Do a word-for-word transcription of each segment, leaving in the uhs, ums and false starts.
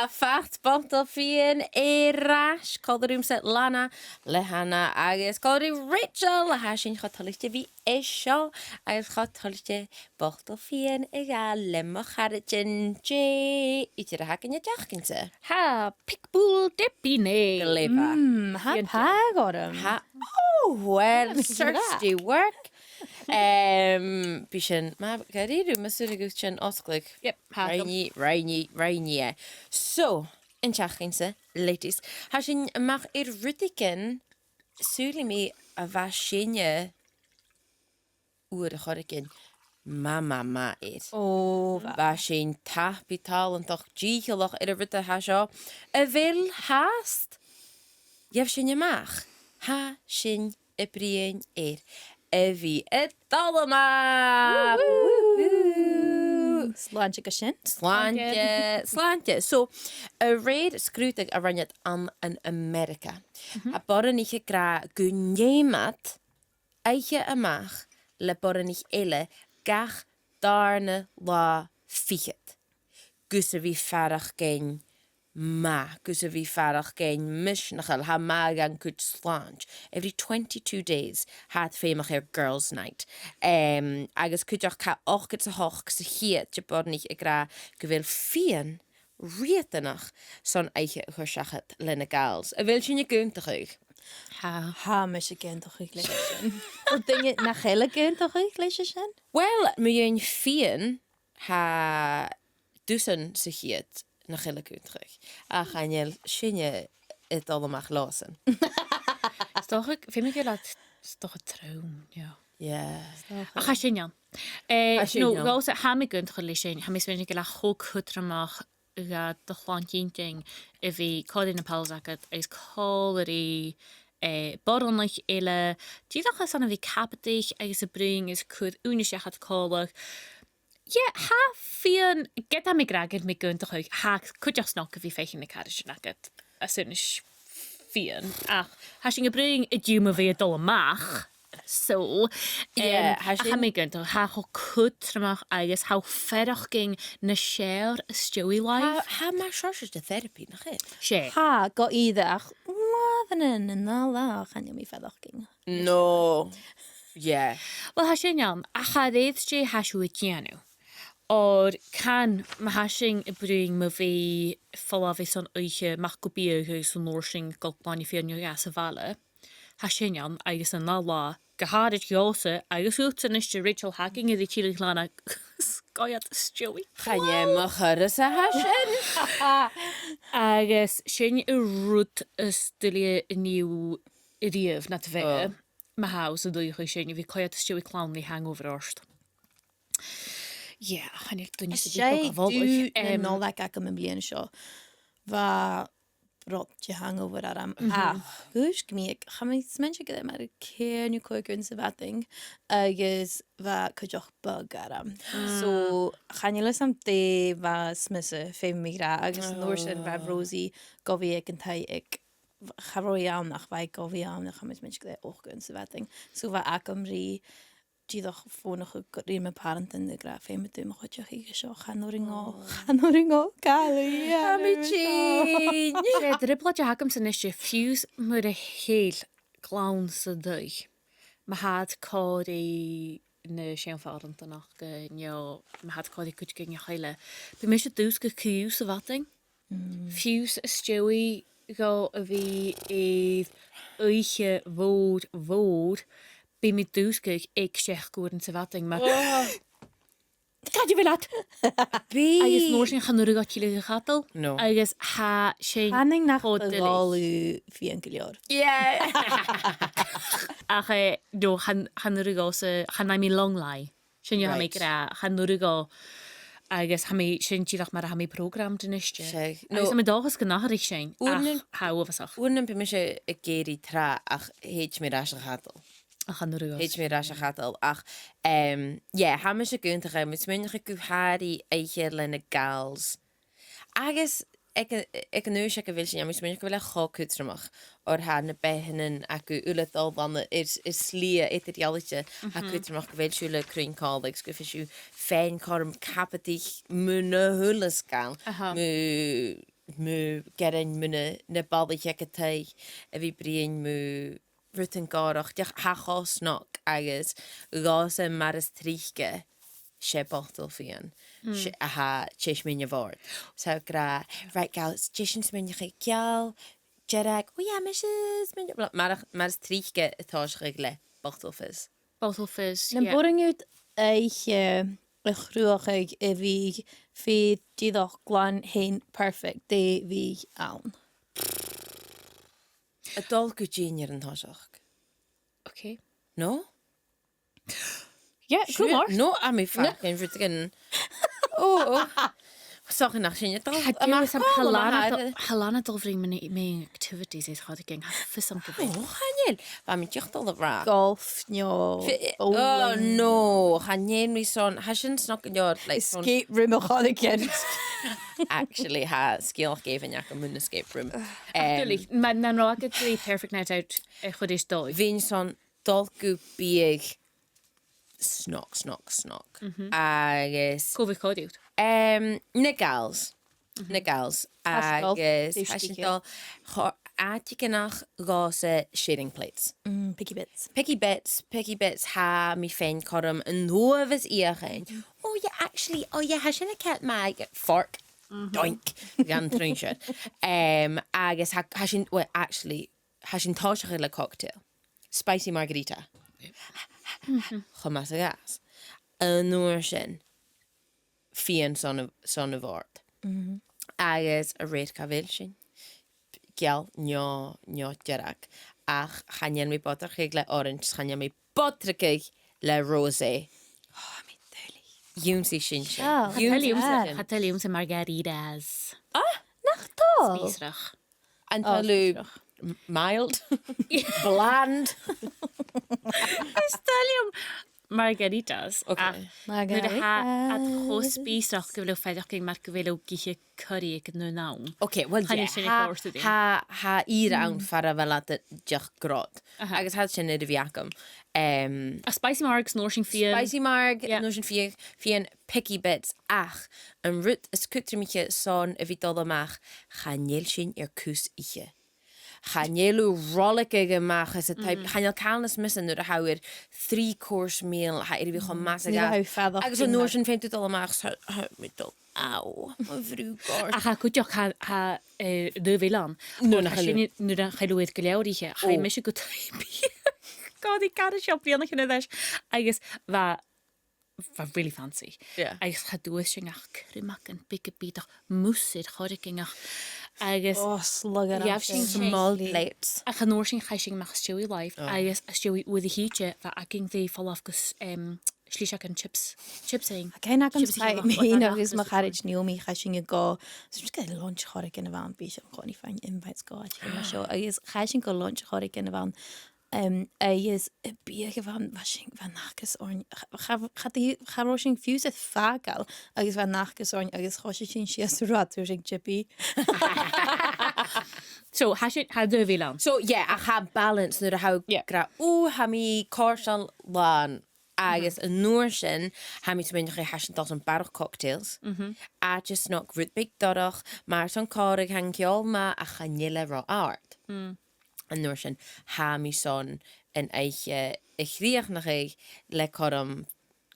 Fad Botal Fìon air ais, còmhla riumsa Lana, le Hannah agus còmhla ri Rachel, a tha sinn cho toilichte a bhith an seo, agus cho toilichte botal fìon a ghabhail le mo charaidean. Dè idir a th' againn an t-seachdain-sa? Tha, picbowl de bìne. Glè mhath. Mm, tha pàigheadh orm. Tha, oh, well, thirsty work. Em, bidh sin, ma, gu h-àraidh, mas urrainn dhut sin fhosgladh. Yep, tha. Rinn i, rinn i, rinn i e. So, an t-seachdain-sa, ladies, tha sinn a-mach air rudeigin, saoilidh mi, a bha sinne uair air choreigin math, math, math air. Ò, bha. Bha sinn tapaidh tàlantach dìcheallach air an rud a tha seo. A bheil fhathast? Gheibh sinn a-mach. Tha sinn a' bruidhinn air a bhith a' dol a-mach. Woohoo! Woohoo! Slàinte gu sin. Slàinte, slàinte. So, a rèir sgrùdadh a rinn iad ann an Ameireaga, tha boireannaich ag ràdh gun dèan iad oidhche a-mach le boireannaich eile gach dàrna latha fichead. Gus a bhith a' faireachdainn math, gus a bhith a' faireachdainn misneachail, tha math dhan cuid slàinte. Every twenty-two days, tha iad feumach air girls' night. Em, agus cuideachd tha ochdad 's a h-ochd sa cheud de bhoireannaich ag ràdh gu bheil fìon riatanach son oidhche a chur seachad le na gals. A bheil sinn ag aontachadh? Tha. Tha mise ag aontachadh leis a sin. A bheil daoine nach eil ag aontachadh leis a sin? Well, mu dheidhinn fìon, tha dusan sa cheud nach eil ag aontachadh. Ach chan eil sinne a' dol a-mach leothasan. Is dòcha, feumaidh gu bheil iad, is dòcha, trom, yeah. Yeah. Is dòcha. Ach tha sin ann. Eh, Tha sin no, ann. Dhòmhsa, tha mi ag aontachadh leis sin, tha mi a' smaoineachadh gu bheil e cho cudromach dha do chloinn inntinn a bhith còmhla ri na pals agad agus còmhla ri, eh, boireannaich eile, dìreach airson a bhith cabadaich agus a' bruidhinn is cur ùine seachad còmhla. Yeah, tha fìon, ged a tha mi ag ràdh gu bheil mi ag aontachadh, tha e cuideachd snog a bhith a' faicinn na caraidean agad às aonais fìon. Ach tha sinn a' bruidhinn an-diugh mu bhith a' dol a-mach. So, Yeah, em, tha ach tha sin mi ag aontachadh, tha e cho cudromach agus tha thu a' faireachdainn nas fheàrr às dèidh làimh. Tha, tha e mar seòrsa de therapy, nach eil? 'S e. Tha, gu ìre, ach làmhan nan latha, chan eil mi a' faireachdainn. No. Yeah. Well, tha sin ann, ach a rèir dè tha sibh a' dèanamh. Oir can, ma tha sinn a' bruidhinn mu bhith a' falbh airson oidhche, a-mach gu biadh agus an uair sin a' dol a ghlèidheadh fìon no dhà sa bhaile. Tha sin ann agus an ath latha, gu h-àraid dhòmhsa agus dhutsa a-nis, a Rachel, tha againn ri tilleadh chlann a' sgaoileadh às dèidh. Chan e mo chorra-sa a tha sin. Agus sin an rud as duilghe an-diugh a-riamh, nad bheatha. Oh. Ma tha thusa an dòchas sin, a bhith a' coimhead às dèidh clann le hangover ort. Yeah, chan eil duine 's a bhith dubh a' bhalaich. Em, Nollaig agam am bliadhna seo, bha brot de hangover orm. Mhm. Ach, dhùisg mi, cha mhòr, 's mi a' smaoineachadh gur e mar ceithir no còig uair sa mhadainn, agus bha cuideachd bug orm. Mm. So, chan eil fhios agam dè bha 's mise, feumaidh mi ràdh, agus an uair sin bha Rosie gu bhith aig an taigh aig, cha robh i ann ach bha i gu bhith ann, ach cha mhòr, 's mi a' smaoineachadh gur e ochd uair sa mhadainn. So, bha agam ri dìreach fònadh gu, ri mo phàrantan a ràdh, feumaidh tu mo chuideachadh an seo, chan urrainn dhomh, chan urrainn dhomh càil a dhèanamh. Tha mi tinn. 'S e trioblaid a th' agamsa a-nis, fiù 's mura h-eil clann san taigh. Ma tha iad còmhla ri na seann phàrantan aca, no ma tha iad còmhla ri cuideigin eile. Bidh mise a' dùsgadh co-dhiù sa mhadainn. Mm. Fiù 's às dèidh dhomh a bhith air oidhche mhòr, mhòr, bidh mi a' dùsgadh aig seachd uairean sa mhadainn, mar, oh, càit a bheil iad? Bidh. Agus an uair sin chan urrainn dhomh tilleadh a chadal. No. Agus tha sin, chanainn nach bu dhoiligh fìon gu leòr. Yeah. Ach, eh, no, chan, chan urrainn dhomhsa, chan fhaigh mi long lie. Sin a tha mi ag ràdh, chan urrainn dhomh, agus tha mi, sin dìreach mar a tha mi programmed a-nis. 'S e. Agus tha mi an dòchas gun atharraich sin, ach tha e uabhasach. Uaireannan bidh mise ag èirigh tràth, ach thèid mi air ais a chadal. Ach chan urrainn dhomh. Thèid mi air ais a chadal, ach, em, yeah, tha mise ag aontachadh, tha mi a' smaoineachadh gu h-àraidh oidhche le na gals. Agus aig a', aig an aois aig a bheil sinn, tha mi a' smaoineachadh gu bheil e cho cudromach, oir tha na beathannan agaibh uile a' dol ann air, air slighe eadar-dhealaichte, tha e cudromach gu bheil sibh le cruinn còmhla agus gu bheil sibh faighinn cothrom cabadaich mu na h-uile sgàil, mu mu, gearain mu na, na balaich aig an taigh, a bhith bruidhinn mu rudan gòrach, dìreach tha e cho snog agus dhòmhsa mar as trice 's e botal fìon. 'S e, a tha, tha e a' smaoineachadh air. So ag ràdh, right, gals, dè tha sinn a' smaoineachadh, ceòl, dearg, oh yeah, mise a' smaoineachadh, mar, mar as trice a' tòiseachadh le botal fizz. Botal fizz, yeah. Nam b' urrainn dhut oidhche a chruthachadh a bhiodh fìor dìreach glan fhèin perfect, dè bhiodh ann? A' dol gu dìnnear an toiseach. Okay. No? Yeah, go on. No, tha mi a' faireachdainn rudeigin. Oh, oh. 'S dòcha nach sin a' dol. Tha deagh fhios agam, tha làn a' dol, tha làn a' dol bhruidhinn mu na main activities air choreigin, tha fios agam gu bheil. Oh, chan eil. Bha mi dìreach a' dol a ràdh golf, no bowling. Oh, no, chan eil mi son, tha sin snog gu leòr, like, son escape room a choreigin. Actually, tha sgeulachd èibhinn agam mun escape room. Ach, um, duilich, ma, nan robh agad ri perfect night out, eh, a' chuid as dòigh. Bhithinn son dol gu biadh snog, snog, snog. Mhm. Agus cò bhiodh còmhla riut? Um, na gals. Mhm. Na gals. Tha sinn a' dol, agus tha sinn a' dol, cho-, àiteigin a tha dhòmhsa sharing plates. Mm, picky bits. Picky bits, picky bits, tha mi fhìn comasach an uabhas fheuchainn. Mhm. Oh yeah, actually, oh yeah, tha sin a' coimhead math, fork, doink, gan truinnsear. Um, agus tha, tha sinn, well, actually, tha sinn a' tòiseachadh le cocktail. Spicy margarita. Mhm. Cho math 's a ghabhas. An uair sin, fìon son a, son a' bhòrd. Mhm. Agus a rèir càit a bheil sinn, geal no, no dearg. Ach chan eil mi a' bodraigeadh le orange, chan eil mi a' bodraigeadh le rosé. Oh, mi duilich. Dh'ionnsaich sinn sin. Seo. Cha toil leamsa, cha toil leamsa margaritas. Ah, nach toil? Spìosrach. An toil thu m-, mild? Bland? Is toil leam margaritas. Okay. Ach nuair a tha iad cho spìosrach gu bheil thu a' faireachdainn mar gu bheil thu ag ithe curry aig an aon àm. Okay, well, yeah, tha, tha ìre ann far a bheil iad dìreach grod. Aha. Agus tha sin air a bhith agam. Um, a spicy marg, 's an uair sin fìon. Spicy marg, yeah, 's an uair sin fìon, fìon picky bits, ach an rud as cudromaiche son a bhith dol a-mach, chan eil sinn air cus ithe. Chan eil thu a' roiligeadh a-mach às an taigh, chan eil càil nas miosa nuair a tha thu air three course meal, tha e air a bhith cho math 's a ghabhas. Nuair a tha thu fada. Agus an uair sin feumaidh tu dol a-mach, tha, tha mi a' dol, ow, mo bhrù goirt. Ach tha cuideachd, tha, tha, eh, dubh eile ann. No, nach eil. Sin, nuair a chaill thu air gu leòr ithe, chaidh mise gu taigh-bìdh. Gu taigh-bìdh seo bliadhnaichean air ais. Agus bha bha really fancy. Yeah. Agus cha d' fhuair sinn ach criomagan beaga bìodach, mousse air choreigin ach. Agus oh, slug it ghabh sinn small plates. Ach an uair sin chaidh sinn a-mach às dèidh làimh, agus às dèidh uair a thìde, bha againn ri falbh gus, em, sliseagan chips, chips fhaighinn. Tha cuimhne agam, chips fhaighinn, mi agus mo charaid Naomi, chaidh sinn gu, so just gu lunch choreigin a bh' ann, bha sinn an-còmhnaidh a' faighinn invites gu àiteigin mar seo. Agus chaidh sinn gu lunch choreigin a bh' ann, um, agus am biadh a bh' ann, bha sin, bha an t-acras oirnn, cha, cha, cha, cha robh sinn fiù 's air fàgail, agus bha an t-acras oirnn, agus choisich sinn sìos an rathad, fhuair sinn chippy. So, tha sin, tha dubh eile ann. So, yeah, ach tha balance nuair a tha thu ag ràdh, ò, tha mi cofhurtail làn, agus an uair sin, tha mi a' smaoineachadh, tha sinn a' dol son barrachd cocktails, àite snog, rud beag dorch, mar son còmhradh, tha an ceòl math ach chan eil e ro àrd. An uair sin, tha mi son an oidhche a chrìochnachadh le cothrom,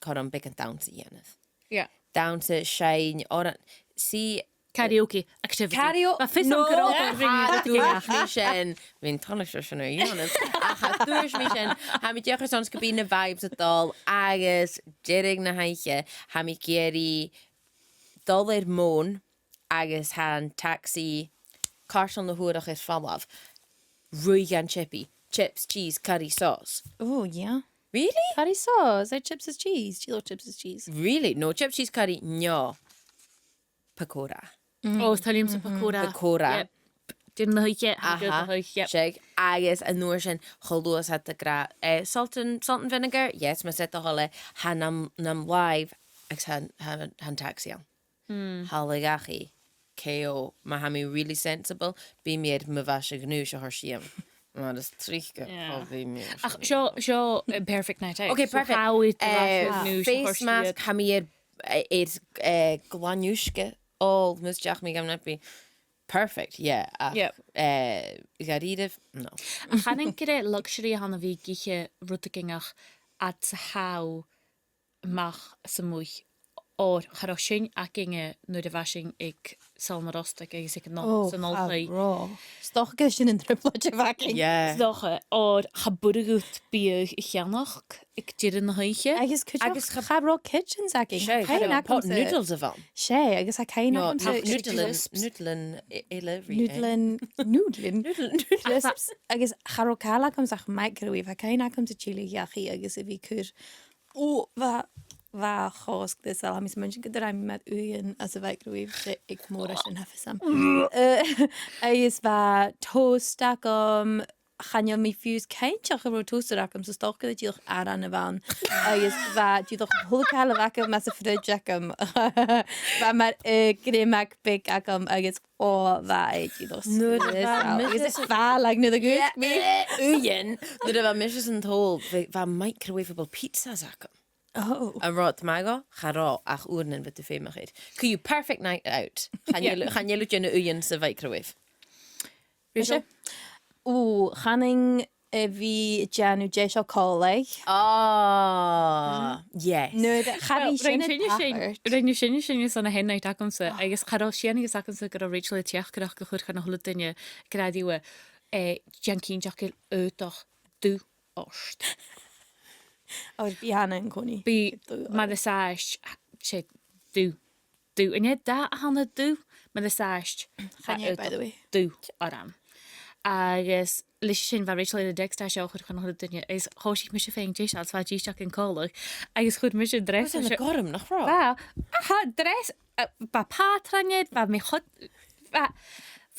cothrom beagan dannsa a dhèanamh. Yeah. Dannsa, seinn, òran, see, karaoke, activity. Karaoke, bha fios agam gun robh, no, cha d' fhuair mi sin. Bha mi an dòchas gun robh sin a' dèanamh. Ach cha d' fhuair mi sin. Tha mi dìreach airson 's gum bi na vibes a' dol agus deireadh na h-oidhche, tha mi ag iarraidh dol air mòine agus tha an taxi cairteal na h-uarach air falbh. Ruith dhan chippy. Chips, cheese, curry, sauce. Oh, yeah. Really? Curry sauce. Air chips is cheese. Do you love chips is cheese? Really? No, chips, cheese, curry, no. Pakora. Mm. Oh, is toil leamsa pakora. Pakora. Yep. Dìreach na h-oidhche, aha, dìreach na h-oidhche, yep. Seadh, agus an uair sin, cho luath 's a tha iad ag ràdh, eh, salt and, salt and vinegar? Yes, mas e do thoil e, tha nam, nam làimh, agus tha, tha, tha an taxi ann. Mm. Thalla dhachaigh, K O, ma tha mi really sensible, bidh mi air mo mhaise-ghnùis a thoirt dhìom. Mar as trice, yeah, bidh mi air. Ach seo, seo, eh, perfect night out. Okay, so perfect. Tha thu air do mhaise-ghnùis a thoirt dhìot. Eh, face mask, tha mi air, eh, air, eh, glainne-uisge, all, mus deach mi gam nappy. perfect, yeah. Ach, Yep. eh, dha-rìribh, no. Ach chan eil e gur e luxury a th' ann a bhith ag ithe rudeigin ach iad sa chall a-mach 's a-muigh, oir cha robh sin againne nuair a bha sinn aig Sabhal Mòr Ostaig agus aig an ol-, Ò, san cha oilthigh. Robh. 'S dòcha gur e sin an trioblaid a bh' againn. Yeah. 'S dòcha, oir cha b' urrainn dhut biadh a cheannach aig deireadh na h-oidhche. Agus cuideachd, agus cha, cha robh kitchens againn. 'S e, cha robh, pot noodles a bh' ann. 'S e, agus tha cuimhne agam-sa, noodling, noodling, eh, eh, noodling, noodling. Noodling, noodling. Crisps, agus cha robh càil agamsa ach microwave, tha cuimhne agam-sa tilleadh dhachaigh agus a bhith cur Ò, bha, bha e cho sgiobalta, tha mi a' smaointinn gun do rinn mi mar uighean anns a' mhicrowave, 's e ick mòr a tha sin, tha fios agam. Eh, agus bha toast agam, chan eil mi fiù 's cinnteach an robh toaster agam, 's dòcha gur e dìreach aran a bh' ann. Agus bha dìreach a h-uile càil a bh' agam anns a' fridge agam. Bha mar, eh, griomag beag agam agus Ò, bha e dìreach sgriosail. Nuair a bha mise, agus is fàileadh nuair a dh'fhàg mi uighean. Nuair a bha mise san t-Sabhal, bha, bha microwavable pizzas agam. Oh. An robh iad math? Cha robh, ach uaireannan bha thu feumach air. Cuideachd perfect night out. Chan eil, chan eil thu a' dèanamh uighean sa mhicrowave. Rachel? Ò, chanainn a bhith a' dèanamh deiseil còmhla. Ah, yes. Nuair a, cha bhi sin a' tachairt. Rinn sinne sin, rinn sinne sin airson a' hen night agamsa, agus cha robh sìon a dh'fhios agamsa gun robh Rachel a' teachdaireachd a chur chun a h-uile duine, ag ràdh riutha, eh, dèan cinnteach gu bheil aodach dubh ort. Oir bidh Anna an-còmhnaidh. Bidh, mar as àbhaist, 's e dubh dubh. An e dath a th' ann an dubh? Mar as àbhaist, chan e, by the way, dubh orm. Agus leis sin bha Rachel air an teacstas seo a chur chun a h-uile duine, is thòisich mise faighinn deiseil, is bha i deiseil gun còmhradh, agus chuir mise an dress. Bha e gorm, nach robh? Bha, aha, dress, eh, bha pàtrain air, bha mi cho-, bha,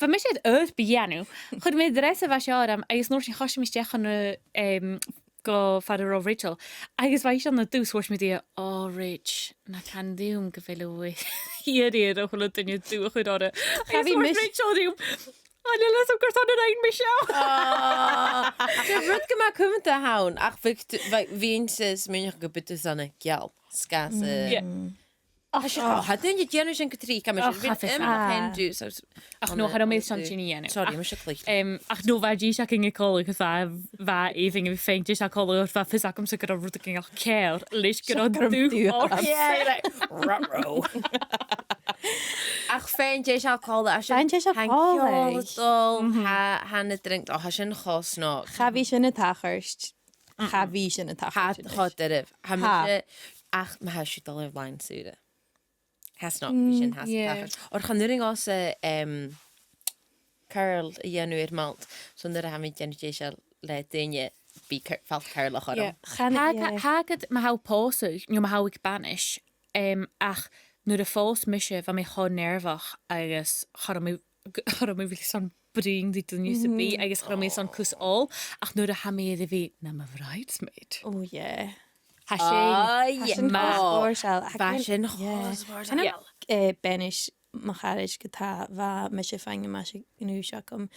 bha mise air oidhirp a dhèanamh, chuir mi an dress a bha seo orm, agus an uair sin choisich mi a-steach chun, eh, em, gu far an robh Rachel. Agus bha i seo na dubh, thuirt mi rithe, "Ò, Rach, na can rium gu bheil thu ag iarraidh air a h-uile duine dubh a chur oirre." Agus thuirt Rachel rium, "Chan eil fhios agam carson a rinn mi seo." Ah, 's e rud gu math cumanta a th' ann, ach bhiodh tu, bha, bhithinn-sa a' smaoineachadh gum biodh tu sona geal, sgàth 's a... Yeah. Ach, ach, tha daoine a' dèanamh sin gu tric, tha mi sin, ach, tha fhios, ach, pen juice, ach no, cha robh mi airson sin a dhèanamh. Sorry, mise a' cluich. Em, ach no, bha dithis againn a' còmhradh, agus bha, bha Eibhinn a' faighinn deiseil còmhla, oir bha fios agamsa gun robh rudeigin a' ceàrr leis gun robh dubh orm. Yeah, like, ruh-roh. Ach faighinn deiseil còmhla, tha sin, faighinn deiseil còmhla, tha an ceòl a' dol, tha, tha na drink, o, tha sin cho snog. Cha bhi sin a' tachairt. Cha bhi sin a' tachairt. Tha, cho doirbh. Tha mise, ach ma tha sibh a' dol air line saora. Tha snog, bidh sin, tha sin a' tachairt. Oir chan urrainn dhòmhsa, em, curl a dhèanamh air m' fhalt. So nuair a tha mi a' dèanamh deiseil le daoine, bidh cur-, falt curlach orm. Yeah. Tha, tha, tha agad, ma tha thu a' pòsadh, no ma tha thu aig banais, em, ach nuair a phòs mise, bha mi cho nearbhach agus cha robh mi, cha robh mi really airson bruidhinn ri duine sam bith, agus cha robh mi airson cus òl, ach nuair a tha mi air a bhith nam bhridesmaid. Oh, yeah. Tha sin, tha sin cho spòrsail. Bha sin cho spòrsail. Chan eil, eh, banais mo charaid ge-tà, bha mise a' faighinn a-mach aig an aois agam,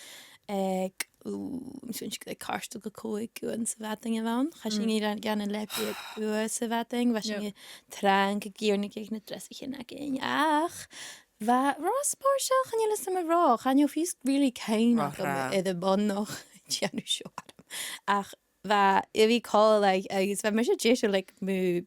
eh, ò, tha mi a' smaointinn gur e cairteal gu còig uairean sa mhadainn a bh' ann. Chaidh sinn a dhèanamh leabaidh aig dà uair sa mhadainn, bha sinn trang ag iarraidh na dreasaichean againn. Ach bha, robh e spòrsail, chan eil fhios agam an robh, chan eil fios really cuimhne agam air a' mhonadh a' dèanamh seo orm. Ach bha, a bhith còmhla, like, agus bha mise deiseil, like, mu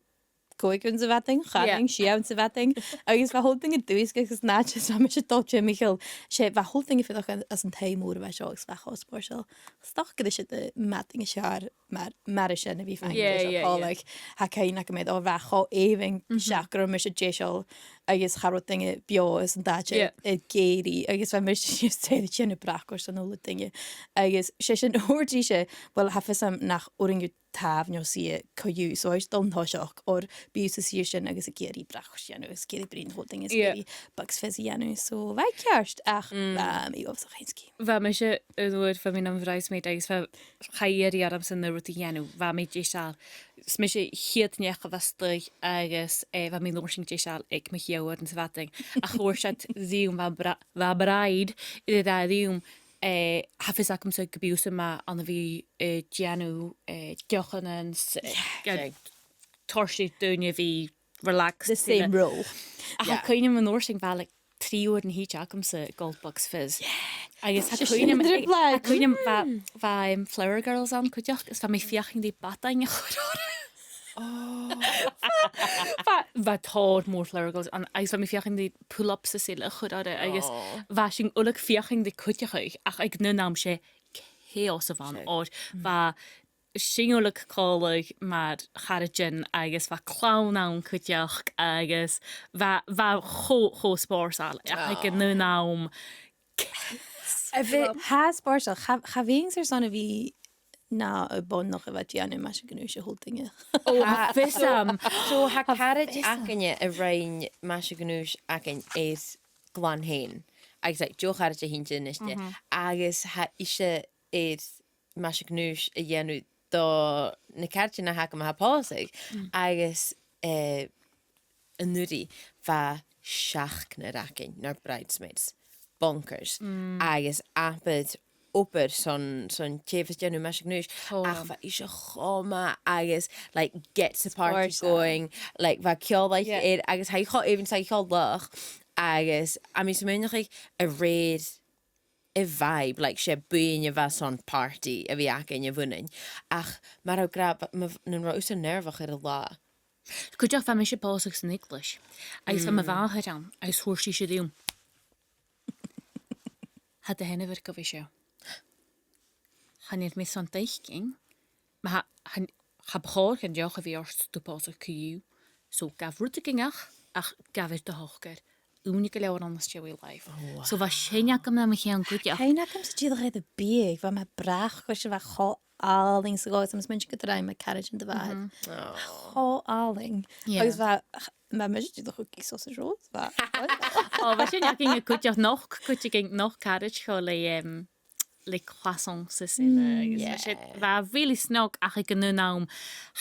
chòig uairean sa mhadainn, chanainn, sia uairean sa mhadainn, agus bha a h-uile duine a' dùsgadh agus an àite, is bha mise a' dol timcheall, 's e, bha a h-uile duine a' fuireach anns an taigh mòr a bha seo, agus bha e cho spòrsail. 'S dòcha gur e sin am madainn as fheàrr mar, mar sin a bhith a' faighinn deiseil còmhla. Tha cuimhne agam air, o, bha e cho èibhinn seach gun robh mise deiseil agus cha robh duine beò anns an t-àite ag èirigh, agus bha mise just a' dèanamh bracaist dhan a h-uile duine. Agus 's e sin, thuirt ise, well, tha fios agam nach urrainn dhut tàmh no suidhe co-dhiù, so tha e a' dol an toiseach, oir bidh thusa suidhe sin agus ag iarraidh bracaist a dhèanamh, agus ag iarraidh bruidhinn ri a h-uile duine, agus ag iarraidh bucks fizz a dhèanamh, so bha e ceart, ach bha mi uabhasach inntinneach. Bha mise an uair, bha mi nam bhridesmaid agus bha, chaidh iarraidh ormsa na rudan a dhèanamh, bha mi deiseil, 's mise a' chiad neach a bha a-staigh agus, eh, bha mi an uair sin deiseil aig mo chèile uairean sa mhadainn, ach thuirt iad rium, bha bra-, bha bride air a ràdh rium, eh, tha fios agamsa gum bi thusa math ann a bhith, eh, dèanamh, eh, deochannan, eh, toirt ri daoine a bhith relaxed. The same role. Ach tha cuimhne agam an uair sin bha, like, trì uairean a thìde agamsa ag òl Bucks Fizz. Agus tha cuimhne agam, tha cuimhne agam, bha, bha, um, Flower Girls ann cuideachd, is bha mi a' feuchainn ri badainn a chur orra. Bha, bha tòrr mòr Flower Girls ann, agus bha mi a' feuchainn ri pull-ups is uile a chur orra, agus bha sinn uile a' feuchainn ri cuideachadh, ach aig an aon àm 's e chaos a bh' ann, oir bha sinn uile còmhla mar charaidean agus bha clann ann cuideachd agus bha, bha cho, cho spòrsail, ach aig an aon àm, a bhith, tha spòrsail, cha, cha bhithinn-sa airson a bhith na a' buannachd a bha a' dèanamh maise-gnùis a h-uile duine. Ò, tha fios agam. So, tha caraid againne a rinn maise-gnùis againn air glan fhèin. Agus, like, deagh charaid a th' innte a-niste. Agus tha ise air maise-gnùis a dhèanamh do na caraidean a th' agam a tha pòsadh. Agus, eh, an-uiridh, bha seachdnar againn nar bridesmaids. Bonkers. Agus abair obair son, son tè a bhios a' dèanamh maise-gnùis. Ach bha ise cho math agus, like, gets the party going, like, bha ceòl aice air, agus tha i cho èibhinn, 's tha i cho laghach, agus tha mi a' smaoineachadh a rèir a' vibe, like, 's e buidheann a bha son party a bhith againn a bh' annainn. Ach mar a bha mi ag ràdh, ma, nan robh thusa nearbhach air an latha. Cuideachd bha mise pòsadh san eaglais, agus bha mo mhàthair ann, agus thuirt ise rium, "Tha do sheanmhair gu bhith seo. Chan eil mi son d' fhaicinn, ma tha, chan, cha bu chòir dhan deoch a bhith ort do phòsadh co-dhiù, so gabh rudeigin ach, ach gabh air do shocair. Ùine gu leòr ann às dèidh life." So bha sin agam nam cheann cuideachd. Tha sin agamsa dìreach air a' bhiadh, bha mi bràth, 's e bha cho àlainn sa ghoireas, agus 's mathaid gun do rinn mi caraid an-dràsta. Cho àlainn. Agus bha, bha mise dìreach a' cookies sausage rolls, bha. Ò, bha sin againn cuideachd, nochd, cuideachd, nochd caraid cho le, em, le croissants is uile, agus bha siud, bha e really snog, ach aig an aon àm,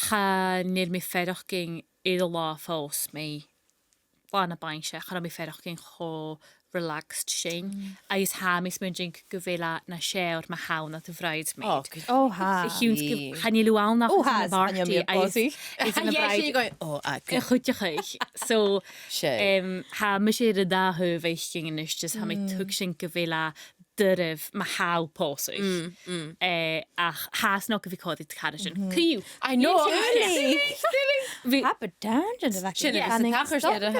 chan eil mi a' faireachdainn air an latha a phòs mi, Là na Bainnse, cha robh mi a' faireachdainn cho relaxed sin, agus tha mi a' smaointinn gu bheil e nas fheàrr ma tha thu nad bhridesmaid. Ò, tha. Chan eil thu ann ach anns a' bhartaidh, agus anns a' bhartaidh. Ò, ach. A' chuideachadh. So, em, tha mise air an dà thaobh fhaicinn a-nis, just tha mi a' tuigsinn gu bheil e doirbh ma tha thu pòsadh. Eh, ach tha e snog a bhith còmhla ri do charaidean. Co-dhiù. I know, honestly. Bhith up and down, sin a bhith sin, yeah,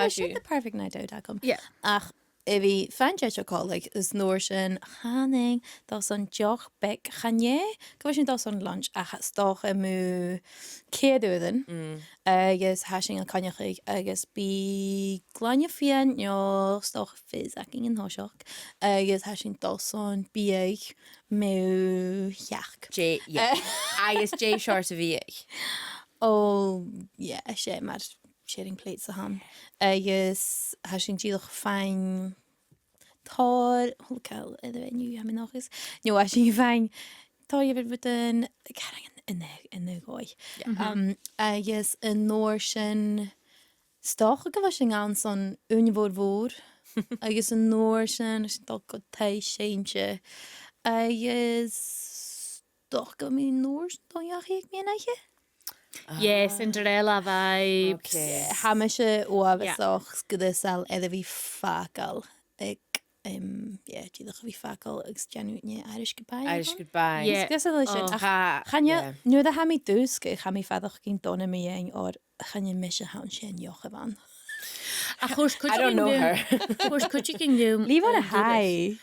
sin the perfect night out agam. Yeah. Ach a bhith faighinn deiseil còmhla, is an uair sin, chanainn, dol son deoch beag, chan e gu bheil sinn dol son lunch, ach 's dòcha mu ceithir uairean, agus tha sinn a' coinneachadh, agus bidh glainne fìon, no 's dòcha fizz againn an toiseach, agus tha sinn dol son biadh mu sheachd. Dè, yeah. Agus dè seòrsa biadh? Oh, yeah, 's e mar sharing plates a th' ann. Agus tha sinn dìreach a' faighinn tòrr, holy cow, air a' mhenu, tha mi an dòchas. No, tha sinn a' faighinn tòrr dhiofar rudan, caran an, an, an dòigh. Yeah. Um, agus an uair sin, 's dòcha gu bheil sinn ann son ùine mhòr mhòr, agus an uair sin, tha sinn dol gu taigh-seinnse, agus 's dòcha gu bheil mi an uair sin dol dhachaigh aig meadhan-oidhche. Yeah, Cinderella vibes. Okay. Yeah, tha mise uabhasach sgriosail air a bhith fàgail aig, um, yeah, dìreach a bhith fàgail agus dèanamh an Irish goodbye. Irish goodbye. Yeah. Sgriosail leis sin. Oh, ach tha, chan eil, yeah, nuair a tha mi dùsgadh, tha mi a' faireachdainn dona mu dheidhinn, oir chan e mise a th' ann, 's e an deoch a bh' ann. Ach thuirt cuideigin rium, thuirt cuideigin rium, leave on a high.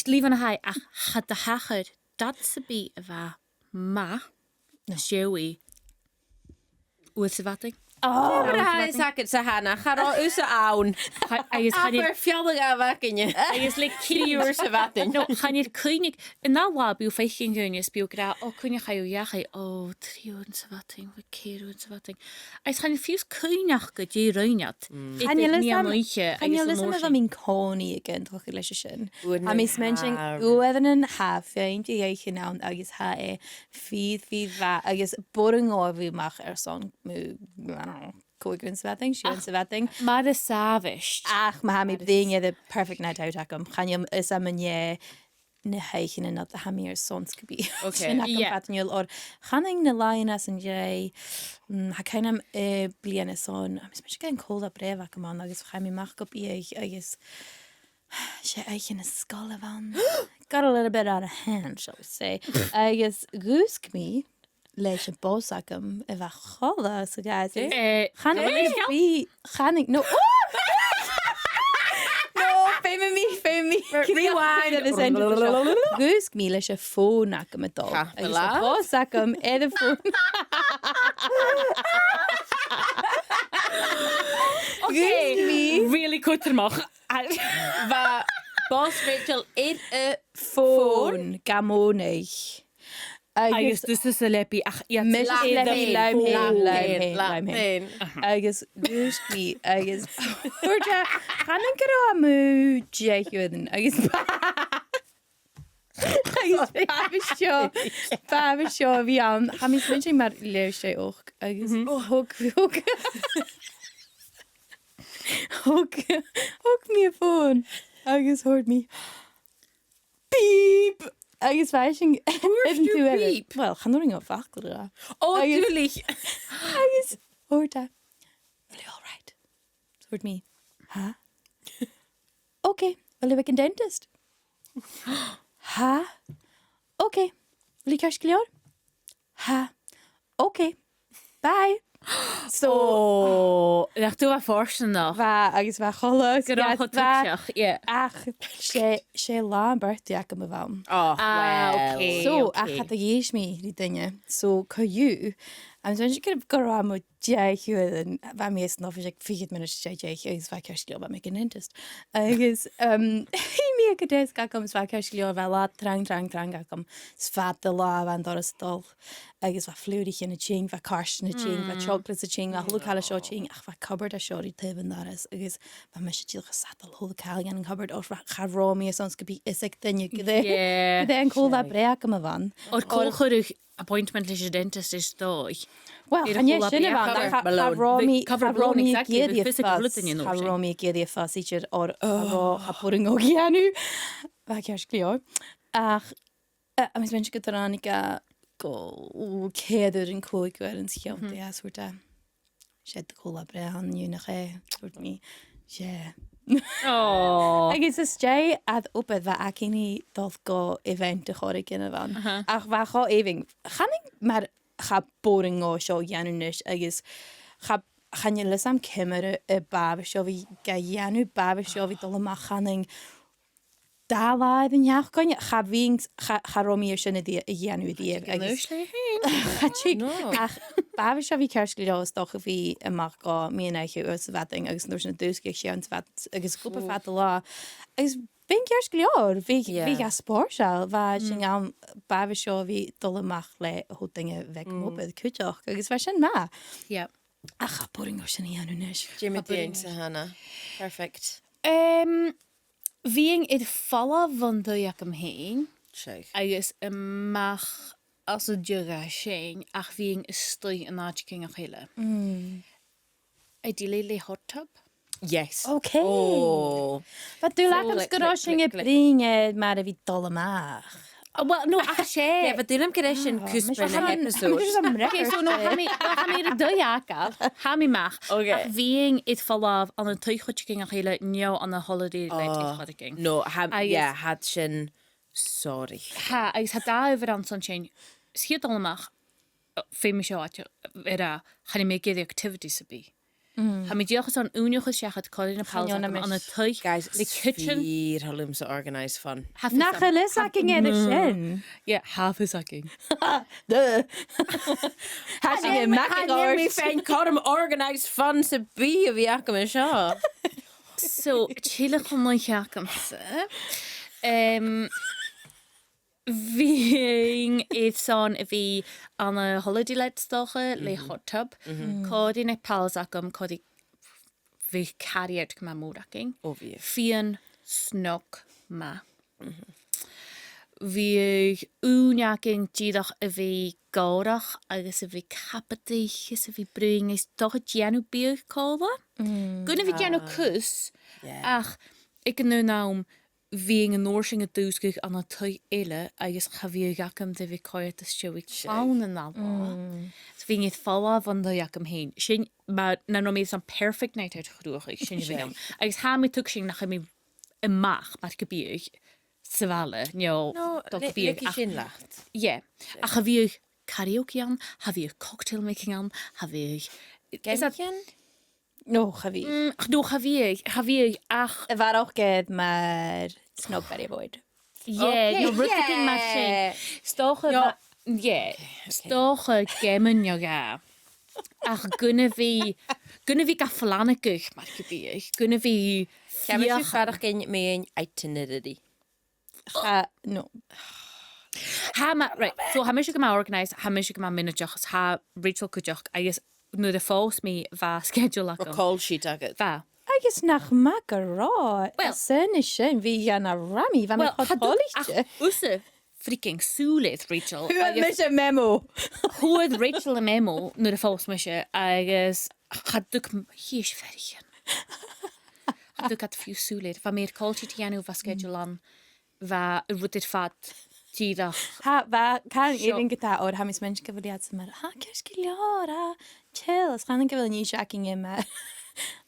Leave on a high, ach cha do thachair dad sam bith a bha math, no, 's e uair sa mhadainn. Oh. Ciamar a tha fhios agad-sa, Hannah? Cha robh thusa ann. Cha-, agus chan eil, abair fealla-dhà againne. Agus le trì uair sa mhadainn. No, chan eil cuimhne, an ath latha bidh thu a' faicinn dhaoine is bidh thu ag ràdh, "Ò, cuin a chaidh thu dhachaigh?" "Ò, trì uairean sa mhadainn, bha ceithir uairean sa mhadainn." Agus chan eil fiù 's cuimhne aca dè rinn iad. Mm. Chan eil fhios agam, chan eil fhios agam a bheil mi an-còmhnaidh ag aontachadh leis a sin. Tha mi a' smaointinn, uaireannan tha feum de dh'oidhche ann agus tha e fìor, fìor mhath, agus b' urrainn dhomh a bhith a-mach airson mu, I don't know, còig uairean sa mhadainn, sia uairean sa mhadainn. Mar as àbhaist. Ach ma tha mi a' bruidhinn air a' perfect night out agam, chan eil fhios agam an e na h-oidhcheannan a tha mi airson 's gum bi sin agam fad an t-siubhail, oir chanainn na làithean às an dèidh, mm, tha cuimhne agam, eh, bliadhna son, tha mi a' smaointinn gur e an còmhradh brèagha a bh' agam ann agus chaidh mi a-mach gu biadh agus 'S e oidhche na sgoile a bh' ann. Got a little bit out of hand, shall we say. Agus dhùisg mi leis a' bhus agam a bha cho laghach 's a ghabhas. Eh, chanainn, eh, bhith, chanainn, no. No, feumaidh mi, feumaidh mi. Rewind. Dhùisg mi leis a' fòn agam a' dol. Agus a' bhus agam air a' fòn. Okay. Dhùisg mi. Really cudromach. Bha bus Rachel air a' fòn. Fòn, gam fhònadh. Agus, agus thusa 's a leabaidh, ach iad mise 's a leabaidh leam fhèin, leam fhèin, leam fhèin. Agus dhùisg mi, agus thuirt e, chanainn gun robh e mu dheich uairean, agus, agus b' e seo, b' e seo a bhith ann, tha mi a' smaointinn mar leth-uair 's e ochd, agus thog, thog, thog, thog mi a' fòn, agus thuirt mi, beep! Agus bha e sin air an taobh eile. Beep? Well, chan urrainn dhomh facal a ràdh. Ò, agus duilich. Agus thuirt e, "Are you all right?" Thuirt mi, "Tha." "Okay, well, a bheil thu ag an dentist?" "Tha." "Okay, a bheil thu ceart gu leòr?" "Tha." "Okay, bye." So, ò, nach tu a bha fortanach. Bha, agus bha e cho laghach, gu robh e cho tuigseach, yeah. Ach 's e, 's e latha am birthday agam a bh' ann. Oh, ah, well, okay, so, okay. Ach cha do dh'innis mi ri duine. So, co-dhiù, tha mi a' smaointinn gun robh e mu dheich uairean, bha mi san oifis aig fichead mionaid às dèidh deich, agus bha e ceart gu leòr, bha mi aig an dentist. Agus, um, shuidh mi aig an deasg agam, 's bha e ceart gu leòr, bha latha trang, trang, trang agam. 'S fad an latha bha an doras a' dol. Agus bha flùraichean a' tighinn, bha cairtean a' tighinn, bha chocolates a' tighinn, bha a h-uile càil a seo a' tighinn, ach bha cupboard a seo ri taobh an dorais, agus bha mise dìreach a' sadail a h-uile càil dhan an cupboard, oir cha robh mi airson 's gum biodh fios aig duine gu dè, gu dè an co-là-breith agam a bh' ann. Oir cò chuireadh appointment leis a' dentist às dèidh? Well, chan e sin a bh' ann, cha, cha robh mi, cha robh mi ag iarraidh a' fuss, cha robh mi ag iarraidh a' fuss idir, oir cha robh, cha b' urrainn dhomh a dhèanamh. Bha e ceart gu leòr. Ach Eh, agus bha mi gu tàinig e gu ceithir uairean, còig uairean sa cheann, agus thuirt e, "'S e do cho-là-breith a th' ann an-diugh, nach e?" Thuirt mi, "'S e." Aw. Agus às dèidh ar obair bha againn ri dol gu event air choreigin a bh' ann. Ach bha e cho èibhinn. Chanainn mar cha b' urrainn dhomh seo a dhèanamh a-nis, agus cha, chan eil fhios agam ciamar a, a b' àbhaist dhomh a bhith ga dhèanamh, b' àbhaist dhomh a bhith a' dol a-mach, chanainn, dà latha air an t-seachdain, cha bhithinn, cha, cha robh mi air sin a dhè-, a dhèanamh a-riamh, agus cha tig, ach b' àbhaist dhomh a bhith ceart gu leòr, 's dòcha, a bhith a-mach gu meadhan-oidhche uair sa mhadainn, agus an uair sin a' dùsgadh a h-aon sa mhadainn, agus ag obair fad an latha. Agus bhithinn ceart gu leòr, bhithinn, bhithinn gu spòrsail, bha sin ann, b' àbhaist dhomh a bhith a' dol a-mach le a h-uile duine a bh' agam obair cuideachd, agus bha sin math. Yeah. Ach cha b' urrainn dhomh sin a dhèanamh a-nis. Dè mu do dheidhinn-sa, Hannah? Perfect. Em, bhithinn air falbh bhon taigh agam fhèin, agus a-mach às an deigh sin, ach bhithinn a-staigh an àiteigin a chèile. Ideally le hot tub. Yes. Okay. Oh. Bha dùil agam gun robh sinn a' bruidhinn air mar a bhith a' dol a-mach. Oh, well, no, ach 's e. Yeah, bha dùil agam gun robh sin cuspair na h-episode. Okay, so no, tha mi, no, tha mi air an taigh fhàgail, tha mi a-mach. Okay. Ach bhithinn air falbh ann an taigh-chuideigin a chèile, no ann an holiday let air choreigin. No, tha, yeah, tha sin, sorry. Tha, agus tha dà adhbhar ann an sin. 'S a' chiad dol a-mach, feumaidh mi seo a ràdh, chan eil mi ag iarraidh activity sam bith. Tha mi dìreach airson ùine a chur seachad, cur air na pals agam ann an taigh, guys, le kitchen. Fìor thoil leamsa organised fun. Nach eil fhios againn air sin? Yeah, tha fios againn. Duh. Tha sinn a' mac-, chan eil mi fhèin cothrom organised fun sam bith a bhith agam an seo. So, tilleadh chun an oidhche agamsa. Em, Bhithinn airson a bhith ann an holiday let, 's dòcha, le hot tub. Còmhla ri na pals agam, còmhla ri, bha carry-out gu math mòr againn. Ò, bha. Fìon snog math. Bha ùine againn dìreach a bhith gòrach agus a bhith cabadaich agus a bhith a' bruidhinn is dòcha dèanamh biadh còmhla. Gun a bhith dèanamh cus, ach aig an aon àm, bhithinn an uair sin a' dùsgadh ann an taigh eile agus cha bhiodh agam de bhith coimhead às dèidh clann an latha. So bhithinn air falbh bhon taigh agam fhèin. Sin, ma, nan robh mi airson perfect night out a chruthachadh, sin a bhithinn ann. Agus tha mi a' tuigsinn nach eil mi a-mach, mar gum biodh, sa bhaile, no, no, dol le, gu bith, le ach sin leat. Yeah. Ach cha bhiodh karaoke ann, cha bhiodh cocktail making ann, cha bhiodh, is that, gemaichean? No, cha bhiodh. Mm, ach no, cha bhiodh, cha bhiodh, ach a bharrachd air mar snog Barry Boyd. Yeah, okay, no, rudeigin mar sin. Yeah. 'S dòcha, no, ma-, yeah. Okay, okay. 'S dòcha geamannan no dhà. Ach gun a bhith, gun a bhith ga phlanaigeadh, mar gum biodh, gun a bhith, ceannaich fiach faireachdainn mu itinerary. Cha, no. Tha mi, right, so tha mise gu math organised, tha mise gu math mionaideach, tha Rachel cuideachd, agus nuair a phòs mi, bha schedule agam. Recall sheet agad. Bha. Agus nach math gun robh, well, as soon as sin, bha e na ramaidh, bha mi, well, cho toilichte. Ach thusa freaking sùil air, Rachel. Fhuair mise memo. Fhuair Rachel am memo nuair a phòs mise, agus cha tug, chì sibh fhèin. Cha tug iad fiù 's sùil air. Bha mi air call sheet a dhèanamh, bha schedule ann, bha rud air fad dìreach. Tha, bha, chan eil mi gu math, oir tha mi a' smaointinn gu bheil iad sin mar, tha, ceart gu leòr, tha, chill, is chan eil gu bheil an fhios againn mar,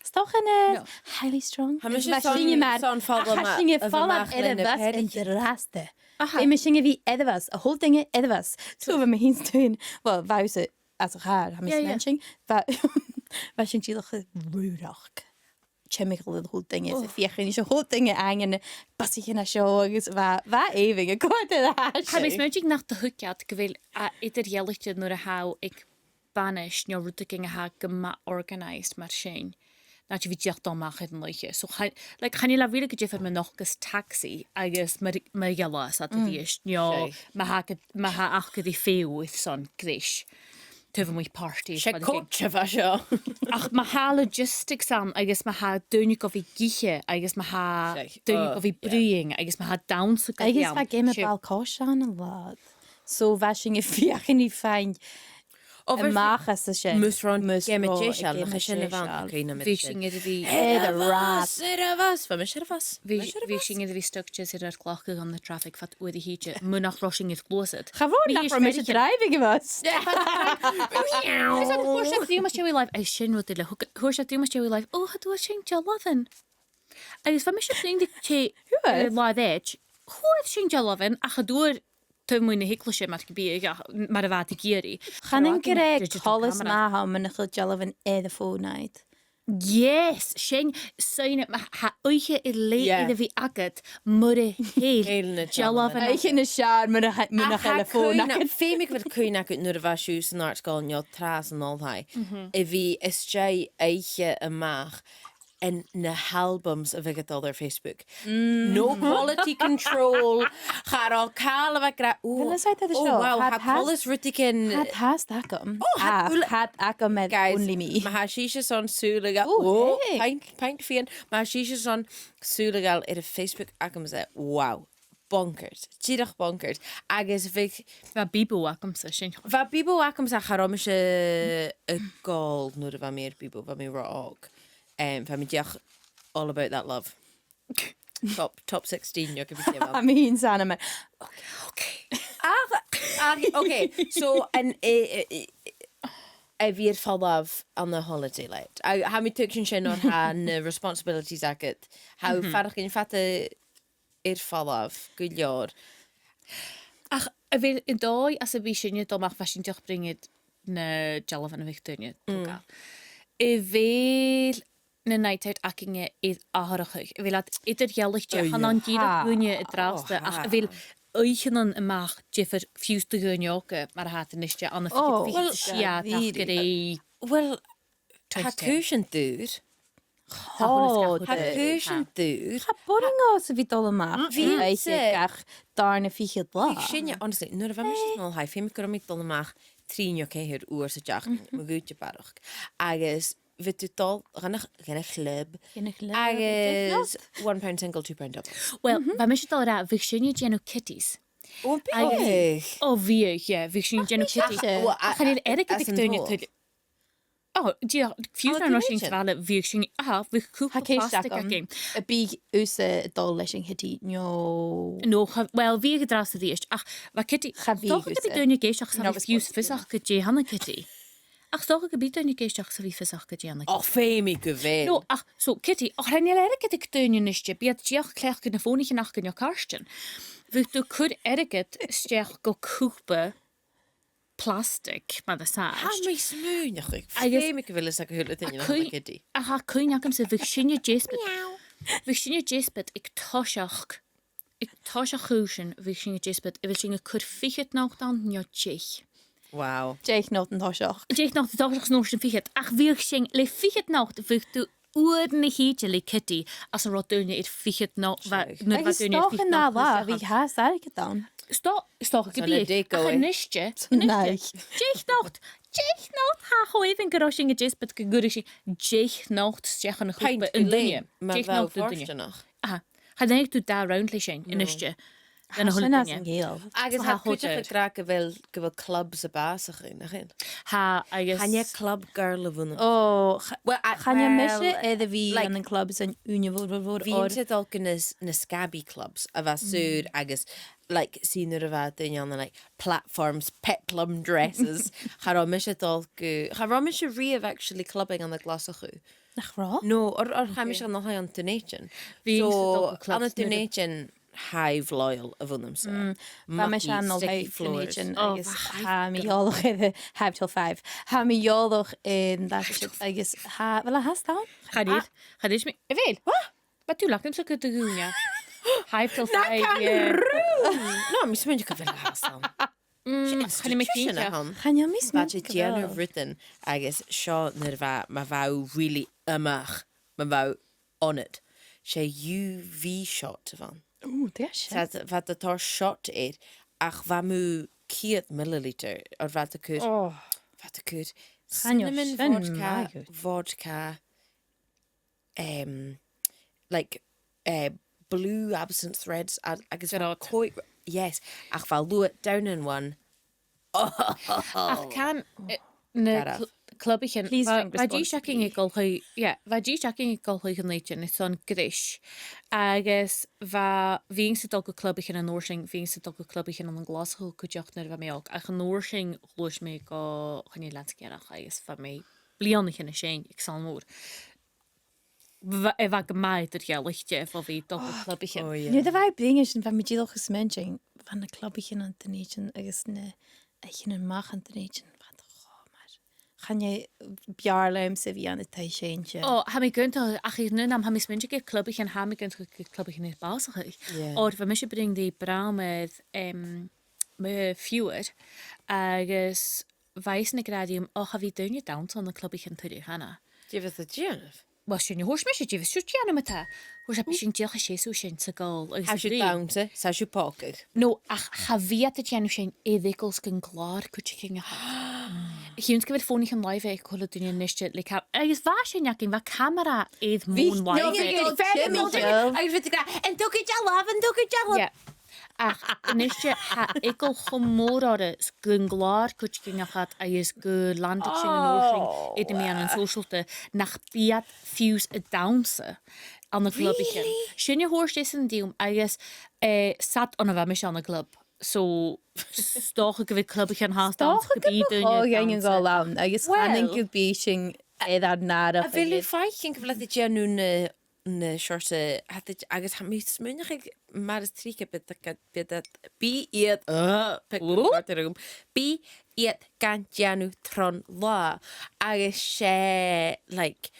's dòcha, no, highly strung. Tha mise airson, airson falbh, tha mise airson falbh air a' bhus an-dràsta. Aha. Tha mise airson a bhith air a' bhus, a h-uile duine air a' bhus. So bha mi fhìn 's tu fhèin, well, bha thusa às a' chàr, tha mi a' smaointinn. Bha, bha sin dìreach rùrach. Timcheall air a h-uile duine, is a' feuchainn ris a h-uile duine ann am busaichean a seo, agus bha, bha èibhinn a' coimhead air a h-uile sìon. Tha mi a' smaointinn nach do thuig iad gu bheil e eadar-dhealaichte nuair a tha thu aig banais no rudeigin a tha gu math organised mar sin, na tha thu dìreach a' dol a-mach air an oidhche. So chan, like, chan eil e really gu diofar ma nochdas tagsaidh agus ma, ma gheallas iad a-rithist, no ma tha, ma tha aca ri feitheamh airson greis taobh a-muigh party. 'S e coitcheann a bha seo. Ach ma tha logistics ann, agus ma tha daoine gu bhith ag ithe, agus ma tha daoine gu bhith bruidhinn, agus ma tha dannsa gu bhith ann. Agus bha geama ball-coise ann an latha. So bha sinn a' feuchainn ri faighinn a-mach às a sin. Mus robh geama deiseil, nach e sin a bh' ann, cuimhne agam. Bha sinn air a bhith air a' bhus, air a' bhus, bha mise air a' bhus. Bha, bha sinn air a bhith stuck just air ar cloc ann an traffic fad uair a thìde, mun nach robh sinn air gluasad. Cha mhòr nach robh mise driving a' bhus. Is e, chuir sinn a' Stewie Live, agus sin rud eile, chuir sinn a' Stewie Live, o, tha thu air seinn dealbhan. Agus bha mise a' bruidhinn ri tè, eh, latha eile, chuir sinn dealbhan, ach cha d' fhuair taobh a-muigh na h-eaglaise mar gum biodh, ach mar a bha iad ag iarraidh. Chanainn gur e coltas math a th' ann mun a chur dealbhan air a' fòn agad. Yes, sin, sin, ma tha oidhche air leth air a bhith agad mura h-eil na dealbhan agad. Oidhche nas fheàrr mura h-, mura h-eil am fòn agad. Feumaidh gu bheil cuimhne agad nuair a bha sibh san àrd-sgoil no tràth san oilthigh, a bhith a-staigh oidhche a-mach air na h-albums a bhiodh a' dol air Facebook. No quality control. Cha robh càil a bha ag ràdh, o, o, wow, tha coltas rudeigin. Tha test agam. O, tha, tha agam air only me. Ma tha sibhse airson sùil a ghabhail, o, pint, pint fìon. Ma tha sibhse airson sùil a ghabhail air a' Facebook agamsa, wow. Bonkers. Dìreach bonkers. Agus bhiodh, bha Bebo agamsa sin. Bha Bebo agamsa, cha robh mise a' gabhail nuair a bha mi air Bebo, bha mi ro òg. Em, bha mi dìreach all about that love. Top, top sixteen, no ge b' e dè bh' ann. Tha mi fhìn 's ann mar, okay, okay. Ach, ach, okay, so, an, eh, eh, eh, a bhith air falbh ann an holiday let. A, tha mi a' tuigsinn sin, oir tha na responsibilities agad. Tha thu a' faireachdainn fada air falbh gu leòr. Ach a bheil an dòigh anns a bhiodh sinne a' dol a-mach, bha sinn dìreach a' bruidhinn air na dealbhan a bhiodh daoine a' togail. A bheil na night out againne air atharrachadh? A bheil iad eadar-dhealaichte, chan ann dìreach dhuinne an-dràsta, ach a bheil oidhcheannan a-mach diofar fiù 's do dhaoine òga mar a tha iad a-niste ann am fichead fichead 's a sia, well, tha cùisean daor. Tha cùisean daor. Tha boring dhomhsa a bhith a' dol a-mach. Bha. Oidhche gach dàrna fichead latha. Bha sinne, honestly, nuair a bha mise san oilthigh, feumaidh gun robh mi a' dol a-mach trì no ceithir uair sa t-seachdain, mo ghuth-sa barrachd. Agus bhiodh tu a' dol dhan a', dhan a' chlub. Dhan a' chlub. Agus one pound single, two pound double. Well, bha mise a' dol a ràdh, bhiodh sinne a' dèanamh kitties. O, bhiodh. O, bhiodh, yeah, bhiodh sinne a' dèanamh kitties. Ach chan eil airgead aig daoine tuilleadh. O, dìreach, fiù 's nuair a bha sinn sa bhaile, bhiodh sinn, aha, bhiodh cúpla plastic againn. A bhiodh thusa a' dol leis an kitty, no? No, cha, well, bhiodh an-dràsta a-rithist, ach bha kitty, cha bhiodh thusa. Bhiodh daoine ag èisteachd, cha bhiodh fiù 's fios aca dè th' ann an kitty. Ach 's dòcha gum bi daoine ag èisteachd 's a bhith fios aca gu dè tha ann. Och, feumaidh gu bheil. No, ach, so, Kitty, och, chan eil airgead aig daoine a-niste, bidh iad dìreach a' cleachdadh na fònaichean aca no caraidean. Bhiodh tu a' cur airgead a-steach gu cupa plastic, mar as àbhaist. Tha mi a' smaoineachadh, agus feumaidh gu bheil fhios aig a h-uile duine nach eil, Kitty. Ach tha cuimhne agamsa, bhiodh sinne deasbad, bhiodh sinne deasbad aig toiseach, aig toiseach chùisean, bhiodh sinne deasbad, a bheil sinn a' cur fichead not ann no deich? Wow. Deich not an toiseach. Deich not an toiseach, 's an uair sin fichead. Ach bhiodh sinn, le fichead not, bhiodh tu uairean a thìde le Kitty, anns an robh daoine air fichead not, bha, nuair a bha daoine air fichead not, bhiodh fhios aca. Tha airgead ann. 'S dò-, 's dòcha gum biodh, ach a-niste, a-niste, deich not, deich not, tha e cho èibhinn gun robh sinn a' deasbad gun cuireadh sinn deich not a-steach ann an cupa an duine. Deich not an duine. Aha. Chan fhaic thu dà round leis sin, a-niste. Tha sin às an Gàidheal. Agus tha cuideachd ag ràdh gu bheil, gu bheil clubs a' bàsachadh, nach eil? Tha, agus chan e club girl a bh' annam. Ò, ch-, well, I, chan eil mise air a bhith ann an clubs an ùine mhòr, mhòr, mhòr, bhithinn-sa a' dol gu na s-, na scabby clubs a bha saor agus, like, sin nuair a bha daoine ann an, like, platforms, peplum dresses. Cha robh mise a' dol gu, cha robh mise a-riamh actually clubbing ann an Glaschu. Nach robh? No, oir, oir chaidh mise a-null an Dùn Èideann. Bhithinn-sa a' dol gu clubs. So, ann an Dùn Èideann, Hive Loyal a bh' annamsa. Mm. Bha mise ann an Hive Dùn Èideann agus tha mi eòlach air Hive Till Five. Tha mi eòlach air an dà seo agus tha, well, a tha stad? Chan eil, chan eil mi, a bheil? What? Bha thu ag ràdh gun do ghuine. Hive Till Five, yeah. No, mi smaoineachadh gu bheil a tha stad. Mm, chan eil mi cinnteach. Chan eil mi smaoineachadh gu bheil. Bha iad a' dèanamh rudan agus seo nuair a bha, ma bha thu really iomagh, ma bha thu on it. 'S e U V shot a bh' ann. Ò, dè tha sin? Bha iad a' toirt shot air, ach bha mu cheud milliliter, oir bha iad a' cur, bha iad a' cur cinnamon vodka, vodka, um, like, uh, blue absinthe reds, a-, agus bha còig, yes, ach bha luath down in one. Ach can, eh, na cl-, clubaichean, bha, bha dithis againn aig Oilthigh, yeah, bha dithis againn aig Oilthigh an Dùn Èideann airson greis. Agus bha, bhithinn-sa a' dol gu clubaichean an uair sin, bhithinn-sa a' dol gu clubaichean ann an Glaschu cuideachd nuair a bha mi òg. Ach an uair sin, ghluais mi gu, chan eil leantainn air ach, agus bha mi bliadhnaichean a' seinn aig Sabhal Mòr. Bha, eh, bha e gu math eadar-dhealaichte bho bhith a' dol gu clubaichean. Ò, yeah. Nuair a bha e bliadhna sin, bha mi dìreach a' smaointinn, bha na clubaichean ann an Dùn Èideann agus na h-oidhcheannan a-mach ann an Dùn Èideann, bha iad cho math. Chan e, b' fheàrr leamsa a bhith ann an taigh-seinnse. Ò, tha mi ag aontachadh, ach aig an aon àm, tha mi a' smaointinn gur clubaichean, tha mi ag aontachadh gur clubaichean a bhith a' bàsachadh. Yeah. Oir bha mise a' bruidhinn ri bràthair, em, mo phiuthar, agus bha esan ag ràdh rium, ò, cha bhi daoine a' dannsa ann an clubaichean tuilleadh cheana. Dè bhios tu a' dèanamh? Well, sin a thuirt mise, dè bhios tu a' dèanamh ma-thà? Thuirt e, bidh sinn dìreach a' seasamh sin 's a' gabhail agus a' bruidhinn. Tha sibh a' dannsa, tha sibh a' pògadh. No, ach cha bhi iad a' dèanamh sin air eagal 's gun clàr cuideigin a th' ann. Chionn 's gu bheil fònaichean-làimhe aig a h-uile duine a-niste le cam-, agus bha sin againn, bha camara air mòine-làimhe. No, bha iad a' faighinn agus bha iad ag ràdh, "An togair dealbh, an togair dealbh?" Yeah. Ach a-niste, tha eagal cho mòr orra 's gun clàr cuideigin a th' ann agus gun landaig sinn an uair sin air na meadhanan sòisealta nach bi iad fiù 's a' dannsa ann an clubaichean. Really? Sin a thuirt esan rium agus, eh, 's ann a bha mise ann an club. So, 's dòcha gu bheil clubaichean fhathast ann 's gum bi daoine a' dannsa. 'S dòcha gum bi daoine a' dol ann, agus chanainn gum bi sinn air ar n-àireamh. A bheil thu a' faicinn gu bheil iad a' dèanamh na na seòrsa, tha iad, agus tha mi a' smaoineachadh mar as trice bidh iad ga-, bidh iad, bidh iad, uh, pick up order agam. Bidh iad gan dèanamh tron latha, agus 's e, like,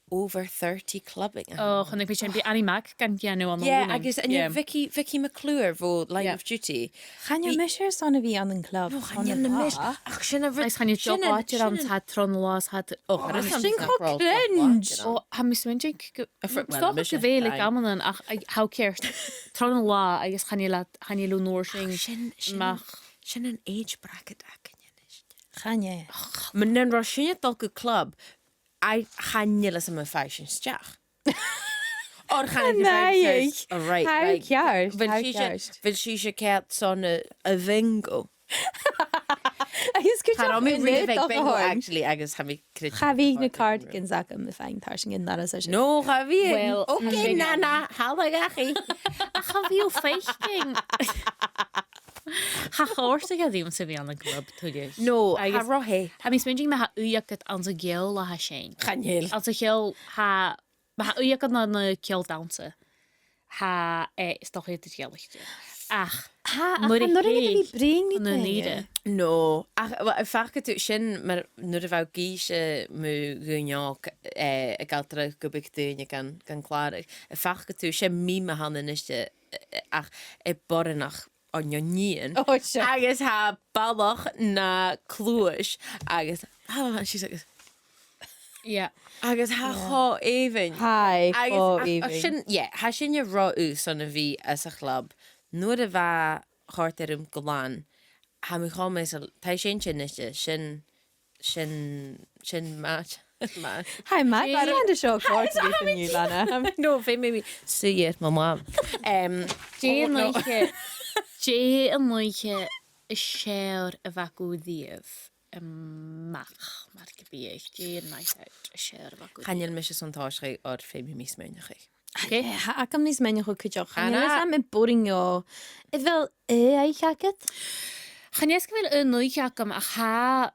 over thirty clubbing. Ò, chunnaic mi sin, bidh Annie Mac gan dèanamh ann an Lunnainn. Yeah, agus an e Vicky, Vicky McClure bho Line of Duty? Chan eil mise airson a bhith ann an club. No, chan eil mise. Ach sin a' rud, agus chan eil sin an, sin an, tha tron latha, tha, ò, sin cho cringe. Ò, tha mi a' smaointinn gu, a fr-, well, 's dòcha gu bheil aig amannan, ach, ag, tha ceart. Tron latha agus chan eil, chan eil an uair sin, ach sin, sin, sin an age bracket againne a-nis. Chan e. Ach, ma nan robh sinne a' dol gu club, I, chan eil fhios agam am faigh sinn a-steach. Oir chan eil, right, like, bheil sibhse, bheil sibhse ceart son a, a' bhingo? Agus gu dearbh, cha robh mi really a' bheag bingo, actually, agus tha mi creidsinn cha bhi na cardigans agam a' faighinn tarsainn an doras sin. No, cha bhi. Well, okay, na, na, thalla dhachaigh. Ach cha bhi thu a' faicinn. Cha chòrdadh e rium-sa a bhith ann an club tuilleadh. No, agus tha e ro theth. Tha mi a' smaointinn ma tha ùidh agad anns a' cheòl a tha sin. Chan eil. Anns a' cheòl, tha, ma tha ùidh agad ann an ceòl dannsa, tha e, is dòcha, eadar-dhealaichte. Ach tha, ach nuair a tha, nuair a thèid, bhith bruidhinn ri daoine. No, ach, well, am faca tu sin, mar nuair a bha thu ag innse mu dhuine òg, eh, a' gabhail dragh gu bhith aig daoine gan, gan clàradh, am faca tu, 's e meme a th' ann a-nise, eh, ach e boireannach on nighean. Oh, sure. Agus tha balach na cluais, agus, oh, she's like, yeah. Agus tha e cho èibhinn. Tha e cho èibhinn. Agus, ach, ach sin, yeah, tha sinne ro aosta airson a bhith anns a' chlub. Nuair a bha, chòrd e rium glan. Tha mi cho measail, tha e sin sin a-nise, sin, sin, sin math, math. Tha e math, dè, mar a tha seo a' còrdadh riut an-diugh, Lana. No, feumaidh mi suidhe air mo mham. Em, dè an oidhche, dè an oidhche as fheàrr a bh' agad riamh? A-mach, mar gum biodh, dè an night out as fheàrr a bh' agad? Chan eil mise airson tòiseachadh oir feumaidh mi smaoineachadh. Ach, eh, tha agam ri smaoineachadh cuideachd. Chan eil fhios agam, boring o. A bheil, eh, oidhche agad? Chan eil fhios gu bheil aon oidhche agam, ach tha,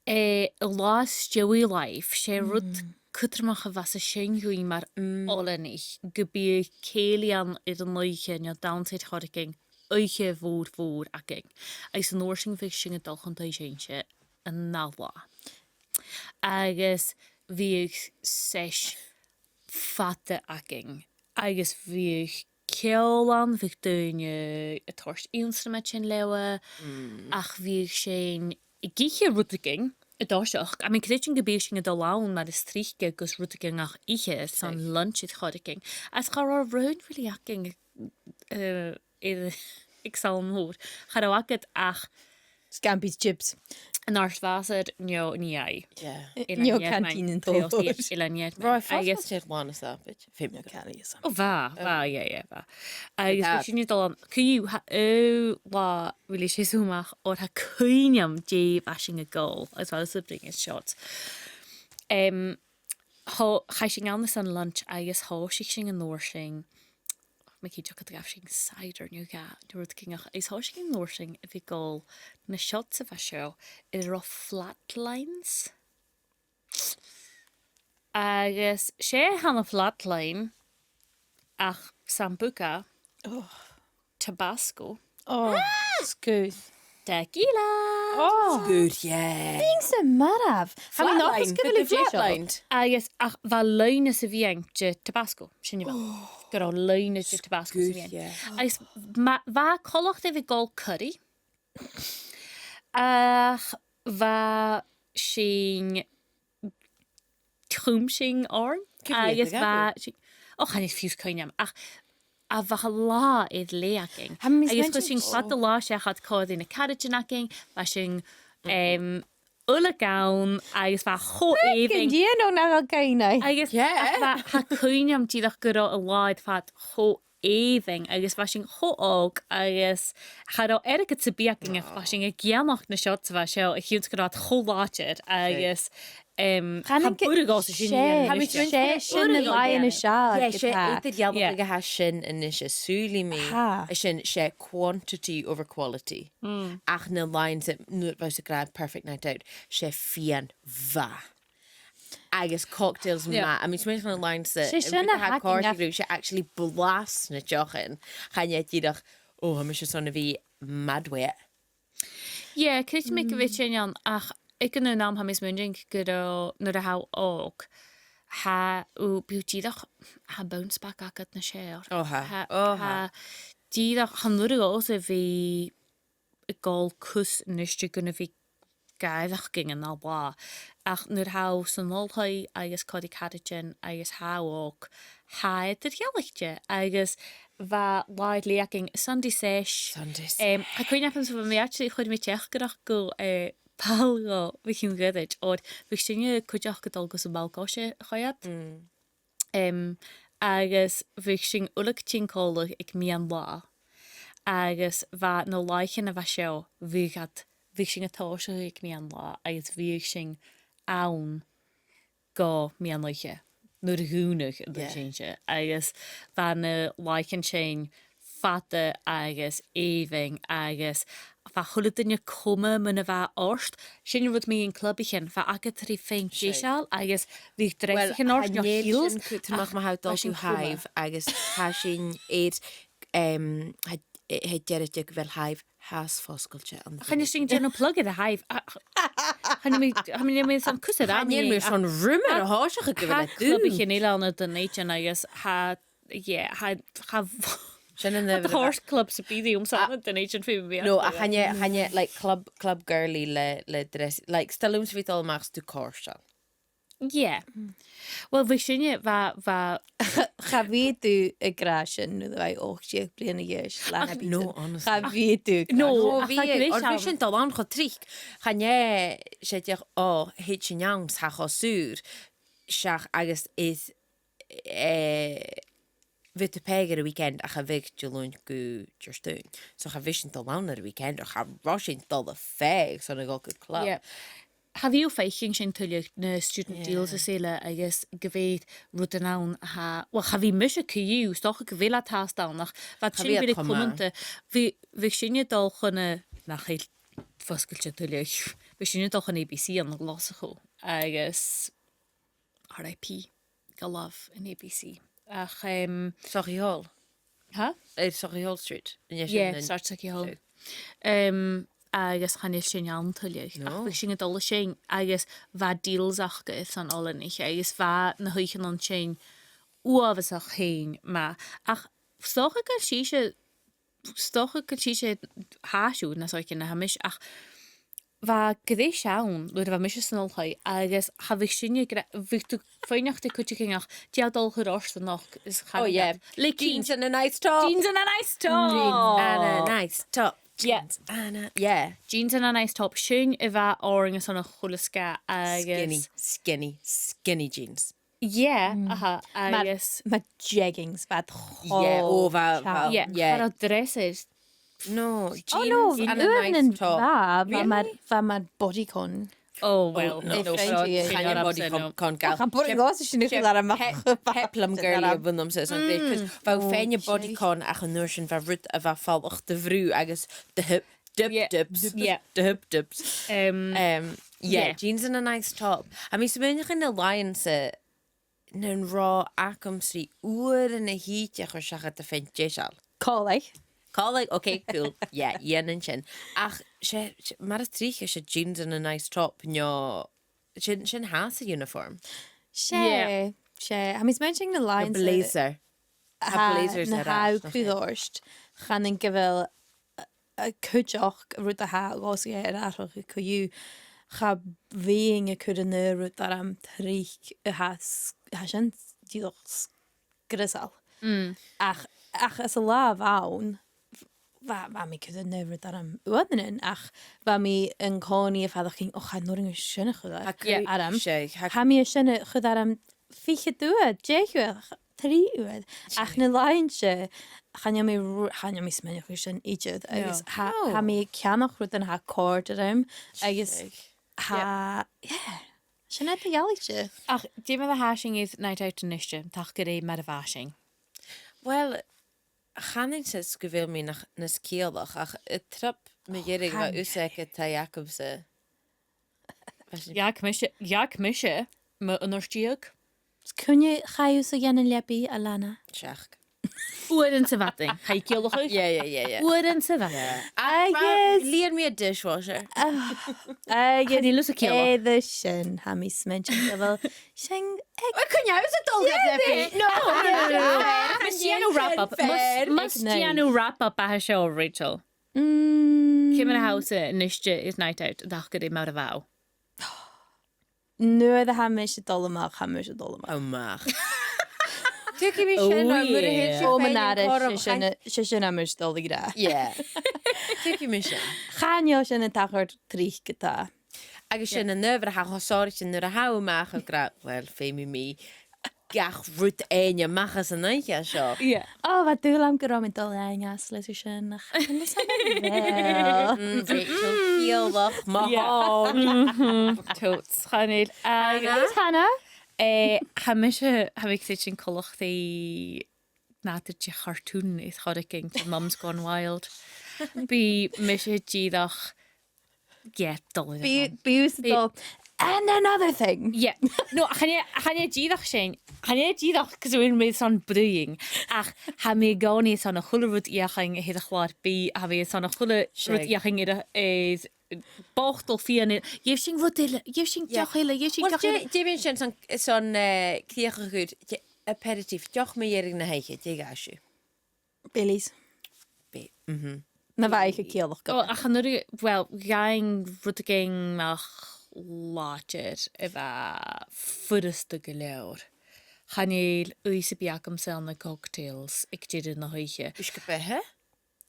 eh, an latha as dèidh làimh, 's e rud cudromach a bh' anns an sin dhuinn mar oileanaich, gum biodh cèilidhean air an oidhche no dannsa air choreigin oidhche mhòr mhòr againn. Agus an uair sin bhiodh sinn a' dol chun taigh-seinnse an ath latha. Agus bhiodh seis fada againn. Agus bhiodh ceòl ann, bhiodh daoine a' toirt ionnsramaidean leotha, ach bhiodh sinn ag ithe rudeigin an toiseach. I mean, creididh mi gum biodh sinn a' dol ann mar as trice gus rudeigin ach ithe airson lunch air choreigin. Agus cha robh rud really againn, eh, air, aig Sabhal Mòr. Cha robh agad ach scampi is chips. An Art Basel, no an E I. Yeah. Eilean Iarmain. No Canteen an Toll Road. Eilean Iarmain. Right, fast. Agus fosta air Lana Savage. Feumaidh mi càradh is. Oh, bha, bha, yeah, yeah, bha. Agus bha sinn a' dol ann, co-dhiù, tha, eh, latha, bhuilich sinn a-mach, oir tha cuimhn' agam dè bha sinn a' gabhail, agus bha thusa a' bruidhinn air shots. Em, tho-, chaidh sinn ann airson lunch agus thòisich sinn an uair sin, tha mi cinnteach gun do ghabh sinn cider no dhà, no rudeigin, ach is thòisich sinn an uair sin a bhith a' gabhail na shots a bha seo, air an robh Flatlines. Agus 's e a th' ann am Flatline ach Sambuca, Tabasco. Oh, sguir. Tequila. Oh. Sguir, yeah. Bhithinn-sa marbh. Tha mi an dòchas gu bheil e flott. Agus ach bha loidhne sa mheadhan de Tabasco, sin a bha. Gun robh loidhne de Tabasco sa mheadhan. Sguir, yeah. Agus ma-, bha e coltach ri bhith a' gabhail curry. Ach bha sinn, chùm sinn oirnn, agus bha sinn, o, chan eil fiù 's cuimhn' agam, ach, a bha an latha air leth againn. Agus chuir sinn fad an latha seachad còmhla ri na caraidean againn, bha sinn, em, uile gann, agus bha e cho èibhinn. Agus, ach bha, tha cuimhn' agam dìreach gun robh an latha air fad cho èibhinn agus bha sinn cho òg agus cha robh airgead sam bith againn ach bha sinn a' ceannach na shots a bha seo a chionn 's gun robh iad cho làidir agus, em, cha b' urrainn dhomhsa sin a dhèanamh. 'S e sin an latha as fheàrr. Yeah, 's e eadar-dhealachadh a tha sin a-nis, saoilidh mi. Tha. Sin, 's e quantity over quality. Ach na lines that, nuair a bha thusa ag ràdh perfect night out, 's e fìon mhath. Agus cocktails math. I mean, smaoinich air na lines sa, 's e sin a tha còrdadh rium, 's e actually blas na deochan. Chan e dìreach, o, tha mise airson a bhith mad wi it. Yeah, creididh mi gu bheil sin ann, ach aig an aon àm tha mi a' smaoineachadh gu robh, nuair a tha thu òg, tha, o, bidh thu dìreach, tha bounce back agad nas fheàrr. O, tha. Tha, o, tha. Tha dìreach, chan urrainn dhòmhsa a bhith a' gabhail cus a-nis, dè gun a bhith gàireachdainn an ath latha. Ach nuair a tha thu san oilthigh agus còmhla ri caraidean agus tha thu òg, tha e eadar-dhealaichte agus bha latha air leth againn, Sunday sesh. Sunday sesh. Em, tha cuimhn' agamsa bha mi actually, chuir mi teachdaireachd gu, eh, pal dhomh bho chionn ghoirid, oir bhiodh sinne cuideachd a' dol gus am ball-coise a choimhead. Em, agus bhiodh sinn uile a' tighinn còmhla aig meadhan-latha, agus bha na làithean a bha seo, bhiodh iad, bhiodh sinn a' tòiseachadh aig meadhan-latha, agus bhiodh sinn ann gu meadhan-oidhche, nuair a dhùnadh an t-seinnse, agus bha na làithean sin fada agus èibhinn agus bha a h-uile duine coma mun a bha ort. Sin an rud mu na clubaichean, bha agad ri faighinn deiseil agus bha dreasaichean ort no heels. Chan eil sin cudromach ma tha thu a' dol gu Hive agus tha sinn air, em, tha, tha e deireadh gu bheil Hive fhathast fosgailte ann. Chan eil sinn a' dèanamh plug air a' Hive. Chan eil mi, chan eil mi son cus a ràdh. Chan eil mi son rumour a thòiseachadh gu bheil e dùn. Clubaichean eile ann an Dùn Èideann agus tha yeah, tha, tha, sin an tha the horse club sa bìdh ùm sa na Dùn Èideann feumaidh mi. No, a chan e, chan e, like, club, club girly le, le dress, like, still ùm sa bhith dol a-mach 's tu còrsa. Yeah. Well, bha sinne, bha, bha. Cha bhi thu ag ràdh sin nuair a bha thu ochd-deug bliadhna a dh'aois, Lana Beaton. No, honestly. Cha bhi thu ag ràdh. No, bha, bha sin dol ann cho tric. Chan e, 's e dìreach, o, thèid sinn ann, 's tha e cho saor. Seach agus is eh, bhiodh tu pàigheadh air a' weekend ach a bhiodh Diluain gu Diardaoin. So cha bhiodh sinn dol ann air a' weekend, ach cha robh sinn dol a phàigheadh son a dhol gu club. Yeah. Cha bhi thu a' faicinn sin tuilleadh na student deals is eile agus gu bheil rudan ann a tha, well, cha bhi mise co-dhiù, 's dòcha gu bheil iad fhathast ann, ach bha sin really cumanta. Bha, bha sinne a' dol chun a, nach eil fosgailte tuilleadh, bha sinne a' dol chun A B C ann an Glaschu agus R I P gu love an A B C. Ach, em, Sochaí Hall? Huh? Air Sochaí Hall Street? Yeah, 's e Sochaí Hall. Em, agus chan eil sin ann tuilleadh. No. Ach bha sinn a' dol an sin, agus bha deals aca airson oileanaich, agus bha na h-oidhcheannan sin uabhasach fhèin math. Ach 's dòcha gu bheil sibhse 's dòcha gu bheil sibhse, tha sibh nas fhaide na tha mise, ach bha greis ann nuair a bha mise san oilthigh, agus cha bhiodh sinne ag ràdh, bhiodh tu a' faighneachd do cuideigin, ach dè tha dol a chur ort a-nochd is cha... Oh, yeah. Like jeans and a nice top. Jeans and a nice top. Jeans and a nice top. Yeah. Jeans and a, yeah. Jeans and a nice top. Sin a bha oirnn airson a h-uile sgath agus skinny, skinny, skinny jeans. Yeah, aha, agus mar jeggings, bha iad cho... Yeah, o, bha, bha, yeah. Cha robh dresses. No, jeans and a nice top. Bha, bha mar, bha mar bodycon. Oh, well, no, no, chan eil bodycon, con gal. Chan bodycon, sin a chuala mi. Peplum girly a bh' annamsa, 's ann, 'cause bha thu a' faighinn bodycon ach an uair sin bha rud a bha falach do bhrù agus do hip Dip, yeah. Dips. Yeah. Dip, dips. Um, um, yeah, yeah, jeans and a nice top. Tha mi a' smaoineachadh na làithean-sa, nan robh agamsa ri uairean a thìde a chur seachad a' faighinn deiseil. Còmhla. Còmhla, okay, cool. Yeah, dhèanainn sin. Ach 's e, 's e, mar as trice 's e jeans and a nice top, no, sin, sin a tha sa uniform. 'S e, yeah, 's e. Tha mi a' smaoineachadh na làithean-sa. Blazer. Tha blazers na tha air ais, okay. Cur ort, chanainn gu bheil a' chuideachd rud a tha a' dol a dh'atharrachadh co-dhiù, cha bhithinn a' cur an aon rud orm tric a tha s-, tha sin dìreach sgriosail. Mm. Ach, ach anns an latha a bh' ann, bha, bha mi a' cur an aon rud orm uaireannan, ach bha mi an-còmhnaidh a' faireachdainn, o, chan urrainn dhomh sin a chur orm. Tha mi sin a' cur orm fichead uair, deich uair, trì uair. Ach na làithean-sa, chan eil mi ro-, chan eil mi a' smaoineachadh air sin idir, agus tha, tha mi a' ceannach rudan a tha a' còrdadh rium, agus tha, yeah, sin e, tha e eadar-dhealaichte. Ach dè mar a tha sinn air night out a-nise, tachd ri mar a bha sinn? Well, chanainn-sa 's gu bheil mi nas, nas ciallach, ach an trip mu dheireadh a bha thusa aig an taigh agamsa. Dh'fhàg mise, dh'fhàg mise mo aon uair deug. 'S cuine chaidh thusa dhan an leabaidh, a Lana? Seachd. Uairean sa mhadainn, tha e ciallachadh? Yeah, yeah, yeah, yeah. Uairean sa mhadainn. Yeah. Agus lìon mi a' dishwasher. Agus chan eil thusa ciallach. Air sin, tha mi a' smaoineachadh gu bheil sin aig... Well, cuine thusa a' dol dhan leabaidh? No, no, no, no. Mus dèan thu wrap up. Mus, mus dèan thu wrap up a tha seo, Rachel. Mm. Ciamar a tha thusa a-nise air night out, a dh'aithghearr mar a bha thu? Nuair a tha mise a' dol a-mach, tha mise a' dol a-mach. A-mach. Tuigidh mi sin, oh, yeah, nuair a thèid sibh fhèin an còmhradh. 'S e sin, 's e sin a tha mise a' dol a ràdh. Yeah. Tuigidh mi sin. Chan eil sin a' tachairt tric ge-tà. Agus sin an adhbhar a tha e cho sònraichte nuair a tha thu a-mach ag ràdh, well, feumaidh mi gach rud fhaighinn a-mach às an oidhche seo. Yeah. O, bha dùil agam gun robh mi a' dol a dh'fhaighinn às leis a sin, ach chan eil fhios agam. Mm, Rachel, ciallach, mo thòn. Mm-hmm. Totes, chan eil. Um, Hannah? Is Hannah, eh, tha mise, tha mi a' creidsinn coltach ri nàdar de chartùn air choreigin, de Mum's Gone Wild. Bidh mise dìreach, yeah, dol air a' bhonn. Bidh, bidh thusa dol. And another thing. Yeah. No, chan e, chan e dìreach sin. Chan e dìreach gus am bi mi airson bruidhinn. Ach tha mi an-còmhnaidh airson a h-uile rud fheuchainn a thaobh a' chlàr-B, tha mi airson a h-uile rud fheuchainn air a, air botal fìon, gheibh sinn rud eile, gheibh sinn deoch eile, gheibh sinn deoch eile. Dè, dè bhiodh sin son, son, eh, crìoch a chur, de, aperitif, deoch mu dheireadh na h-oidhche, dè ghabhas sibh? Baileys. Ba-, mhm. Na bha e cho ciallach gu... Ò, ach an uair, well, gheibhinn rudeigin a-mach làidir a bha furasta gu leòr. Chan eil ùidh sam bith agamsa ann an cocktails aig deireadh na h-oidhche. Uisge-beatha?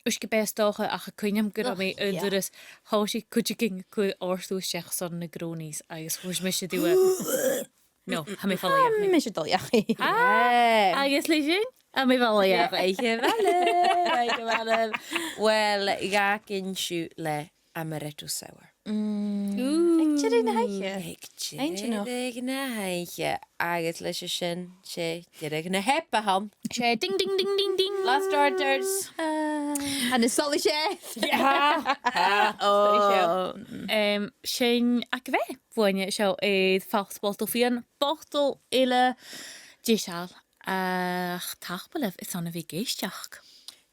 Uisge-beatha 's dòcha, ach tha cuimhn' agam gun robh mi an turas, thòisich cuideigin a' cur òrdugh a-steach son Negronis agus thuirt mise riutha, no, tha mi a' falbh dhachaigh. Tha mise a' dol dhachaigh. Ah, agus leis sin, tha mi a' falbh dhachaigh. Tha mi a' falbh dhachaigh. Well, dh'fhàg sinn seo le amaretto sour. Mm. Ooh. Aig deireadh na h-oidhche. Aig deireadh na h-oidhche. Agus leis a sin, 's e deireadh na h-epa a th' ann. 'S e ding, ding, ding, ding, ding. Last orders. Ah. An e solaidh sibh? Yeah. Ha, ha. Ò. Em, sin agaibh e. Bhuainne seo air fàs botal fìon, botal eile deiseil. Ach tapadh leibh airson a bhith ag èisteachd.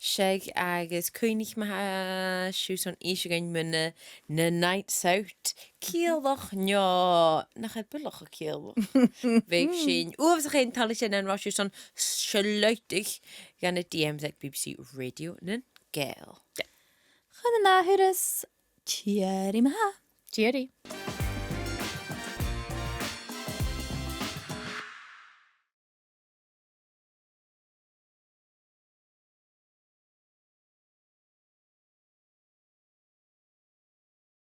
Seadh, agus cuimhnich ma tha sibh son innse dhuinn mu na, na nights out, ciallach no nach eil buileach cho ciallach. Bhiodh sinn uabhasach fhèin toilichte nan robh sibh son sleamhnachadh gu na D Ms aig B B C Radio nan Gàidheal. Chun an ath thuras, tìoraidh ma-thà. Tìoraidh.